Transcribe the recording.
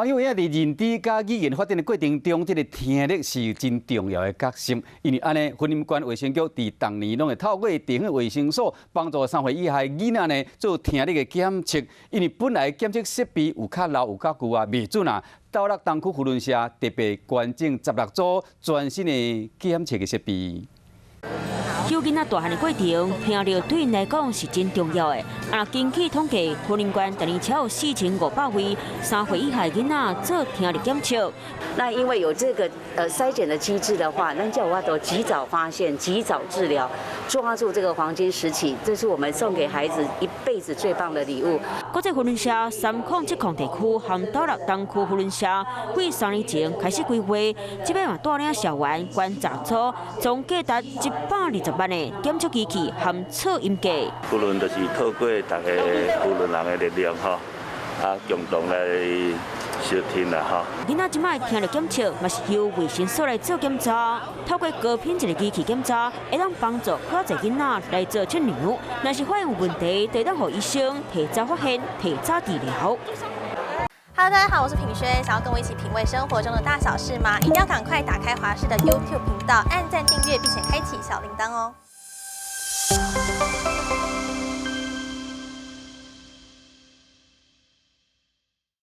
啊，因為啊，佇認知佮語言發展的過程中，這个聽力是真重要的角色。因為按呢，雲林縣衛生局佇逐年攏會透過地方衛生所幫助3歲以下的囡仔呢做聽力的檢測。因為本來檢測設備有較老有較舊啊，袂準啊。斗六東區扶輪社特別捐贈16組全新的檢測的設備。幼囡仔大漢的過程，聽力對𪜶來講是真重要的。啊，根據統計，雲林縣逐年超過4500位3歲以下囡仔做聽力檢測。那因為有這個篩檢的機制的話，咱就有法度及早發現、及早治療，抓住這個黃金時期，這是我們送給孩子一輩子最棒的禮物。國際扶輪社3070地區和斗六東區扶輪社，幾3年前開始規劃，這擺嘛帶領社員捐10組，總價值120萬的檢測機器和測音計。扶輪就是透過大家扶輪人的力量吼，啊，共同來相挺啦吼。囡仔這擺聽力檢測嘛是由衛生所來做檢查，透過高品質的機器檢查，會當幫助較濟囡仔來做測量。若是發現有問題，就會當予醫生提早發現、提早治療。 Hello，大家好，我是品軒，想要跟我一起品味生活中的大小事嗎？一定要趕快打開華視的 YouTube 頻道，按讚訂閱，並且開啟小鈴鐺哦。